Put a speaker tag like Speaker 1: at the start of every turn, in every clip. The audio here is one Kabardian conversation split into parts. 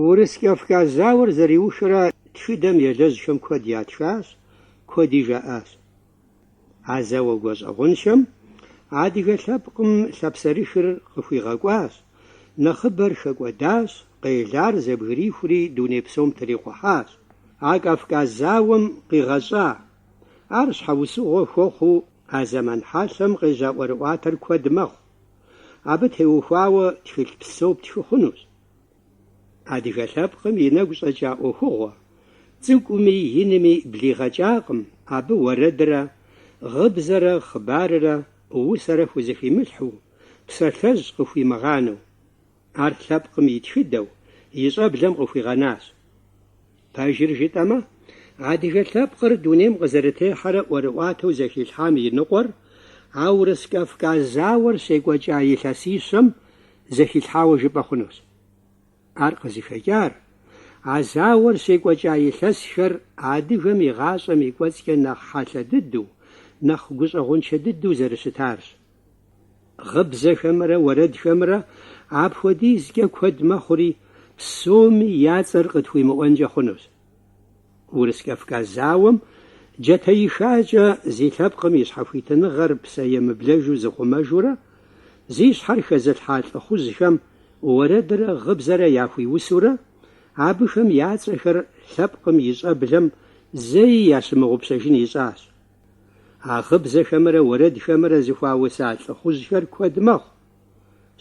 Speaker 1: Урыс-Кавказ зауэр зэриухрэ тхыдэм елэжьхэм куэд ятхащ, куэди жаӏащ. А зауэ гуащӏэгъуншэм адыгэ лъэпкъым лъапсэрыхыр къыхуигъэкӏуащ, нэхъыбэр хэкӏуэдащ, къелар зэбгрихури дуней псом трикъухьащ. А Кавказ зауэм къигъэщӏа, ар щхьэусыгъуэ хуэхъуу а зэман хьэлъэм къежьа ӏуэрыӏуатэр куэд мэхъу. Абы теухуауэ тхылъ псо птхы хъунущ. Адыгэ лъэпкъым и нэгу щӏэкӏа ӏуэхугъуэ, цӏыкӏуми инми блигъэкӏакъым абы уэрэдрэ, гъыбзэрэ, хъыбаррэ, усэрэ хузэхимылъхьэу, псалъэжь къыхуимыгъанэу. Ар лъэпкъым и тхыдэу, и щӏэблэм къыхуигъэнащ. Пэжыр жытӏэмэ, адыгэ лъэпкъыр дунейм къызэрытехьэрэ ӏуэрыӏуатэу зэхилъхьам и ныкъуэр а Урыс-Кавказ зауэр щекӏуэкӏа илъэсищэм зэхилъхьауэ жыпӏэ хъунущ. Ар къызыхэкӏар, а зауэр щекӏуэкӏа илъэсхэр адыгэм и гъащӏэм и кӏуэцӏкӏэ нэхъ хьэлъэ дыдэу, нэхъ гущӏэгъуншэ дыдэу зэрыщытарщ. Гъыбзэхэмрэ уэрэдхэмрэ апхуэдизкӏэ куэд мэхъури, псоми я цӏэр къытхуимыӏуэнкӏэ хъунущ. Урыс-Кавказ зауэм джатэихакӏэ зи лъэпкъым и щхьэхуитыныгъэр псэемыблэжу зыхъумэжурэ, зи щхьэр хэзылъхьа лӏыхъужьхэм уэрэдрэ гъыбзэрэ яхуиусурэ, абыхэм я цӏэхэр лъэпкъым и щӏэблэм зэи ящымыгъупщэжын ищӏащ. А гъыбзэхэмрэ уэрэдхэмрэ зыхуауса лӏыхъужьхэр куэд мэхъу.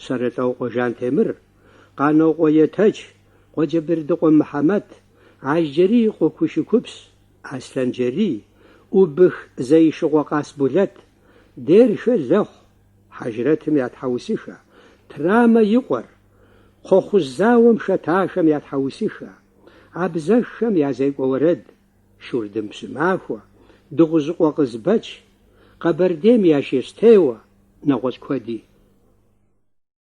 Speaker 1: Щэрэлӏокъуэ Жантемыр, Къанокъуэ Етэч, Къуэджэбердыкъуэ Мыхьэмэт, Ажьджэрий и къуэ Кушыкупщ, Аслъэнджэрий, Убых Зэишыгъуэ Къасбулэт, Дерхэ Лэхъу, Хьэжрэтым я тхьэусыхэ, Трамэ и къуэр, Кхъуэхъужь зауэм хэтахэм я тхьэусыхэ, Абзэххэм я зекӏуэ уэрэд, Шурдым Пщымахуэ, Дыгъужьыкъуэ Къызбэч, Къэбэрдейм я жэщтеуэ, нэгъуэщӏ куэди.